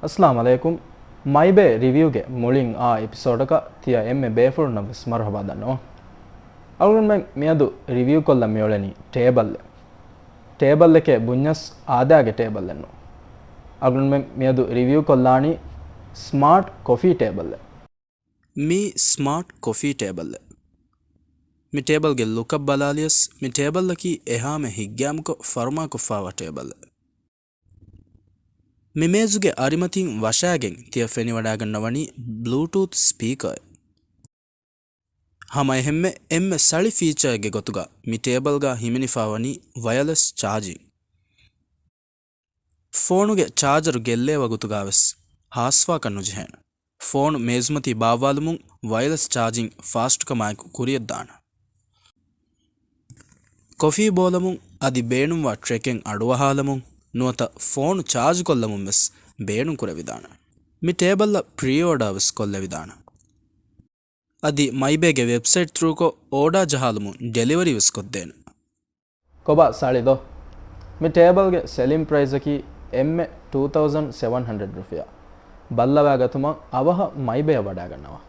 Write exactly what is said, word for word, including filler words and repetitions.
އައްސަލާމު ޢަލައިކުމް. މައިބޭ ރިވިއުގެ މުޅިން އާ އެޕިސޯޑަކަށް ތިޔަ އެންމެ ބޭފުޅުންނަށް ވެސް މަރުޙަބާ ދަންނަވަން. އަޅުގަނޑުމެން މިއަދު ރިވިއު ކޮށްލަން މިއުޅެނީ ޓޭބަލްއެއް. ޓޭބަލްއެކޭ ބުންޏަސް އާދައިގެ ޓޭބަލްއެއް ނޫން. އަޅުގަނޑުމެން މިއަދު ރިވިއު ކޮށްލާނީ ސްމާޓް ކޮފީ ޓޭބަލްއެއް. މީ ސްމާޓް ކޮފީ ޓޭބަލްއެއް. މި ޓޭބަލްގެ ލުކަށް ބަލާލިޔަސް، މި ޓޭބަލްއަކީ އެހާމެ ހިތްގައިމުކޮށް ފަރުމާކޮށްފާވާ ޓޭބަލްއެއް. މި މޭޒުގެ އަރިމަތިން ވަށާގެން ތިޔަ ފެނިވަޑާގަންނަވަނީ ބްލޫޓޫތު ސްޕީކަރެއް. ހަމައެހެންމެ އެންމެ ސަޅި ފީޗާއެއްގެ ގޮތުގަ މި ޓޭބަލްގަ ހިމެނިފާވަނީ ވަޔަލެސް ޗާޖިން. ފޯނުގެ ޗާޖަރު ގެއްލޭ ވަގުތުގަވެސް ހާސްވާކަށް ނުޖެހޭނެ. ފޯނު މޭޒުމަތީ ބާއްވާލުމުން ވަޔަލެސް ޗާޖިން ފާސްޓްކަމާއެކު ކުރިޔަށްދާނެ. ކޮފީ ބޯލަމުން އަދި ބޭނުންވާ ޓްރެކެއް އަޑުއަހާލަމުން ނުވަތަ ފޯނު ޗާޖުކޮށްލަމުން ވެސް ބޭނުންކުރެވިދާނެ. މި ޓޭބަލްއަށް ޕްރީ އޯޑާ ވެސް ކޮށްލެވިދާނެ. އަދި މައިބޭގެ ވެބްސައިޓް ތްރޫކޮށް އޯޑާ ޖަހާލުމުން ޑެލިވަރީ ވެސް ކޮށްދޭނެ. ކޮބާ ސަޅި ދޯ؟ މި ޓޭބަލްގެ ސެލިން ޕްރައިސްއަކީ އެންމެ ޓޫ ތައުޒަންޑް ސެވަން ހަންޑްރެޑް ރުފިޔާ. ބައްލަވާގަތުމަށް އަވަހަށް މައިބޭއަށް ވަޑާގަންނަވާ.